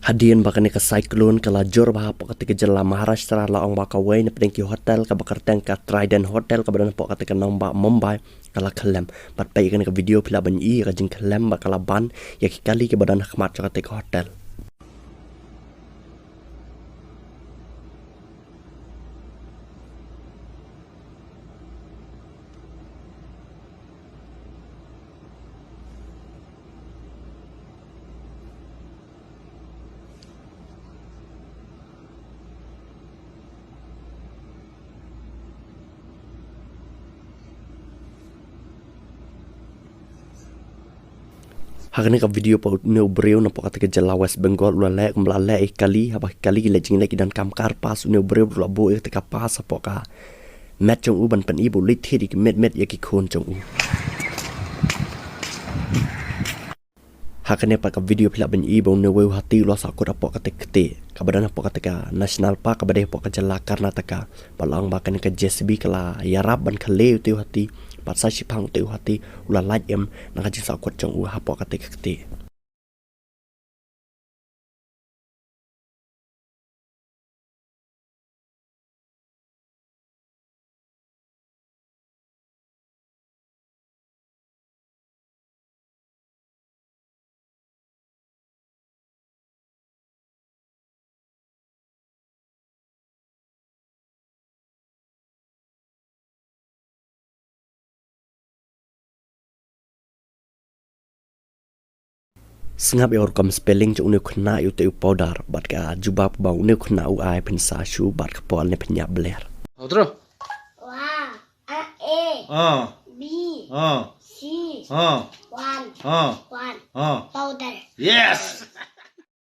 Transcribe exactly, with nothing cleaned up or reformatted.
Hadien ba kane ka cyclone ka la jur bha hapoh katei ka jylla Maharashtra, la ong ba kawei na pdeng ki hotel kaba kyrteng ka Trident Hotel kaba don hapoh katei ka nongbah Mumbai ka la khyllem. Bad peit ïa kane ka video phi lah ban i ïa ka jingkhyllem ba ka la ban ïa ki kali kiba don ha khmat jong katei ka hotel. Ha kane ka video pat une u briew napoh katei ka jylla West Bengal u la leh kumba la leh ïa ki kali, haba ki kali ki leit jingïaleh ki donkam ka pass, une u briew u la buh ïa katei ka pass hapoh ka met jong u ban pyni ba u leit thied ïa ki met met ïa ki khun jong u. Ha kane pat ka video phi lah ban i ba une uwei u hati u la sahkut hapoh katei ka ktieh kaba don hapoh katei ka National Park kaba dei hapoh ka jylla Karnataka. Bad la ong ba kane ka J C B ka la ïarap ban khyllem utei u hati, bad sa shiphang utei u hati u la lait im na ka jingsahkut jong u hapoh katei ka ktieh. Sngap ïa u rukom spelling jong une u khynnah ïa utei u powder, bad ka jubab ba une u khynnah u ai phin sa shu bad ka por ne phin ïa bler. Otro. Wa, a, a. Ah. B. Ah. C. Ah. One. Ah. One. Ah. Powder. Yes.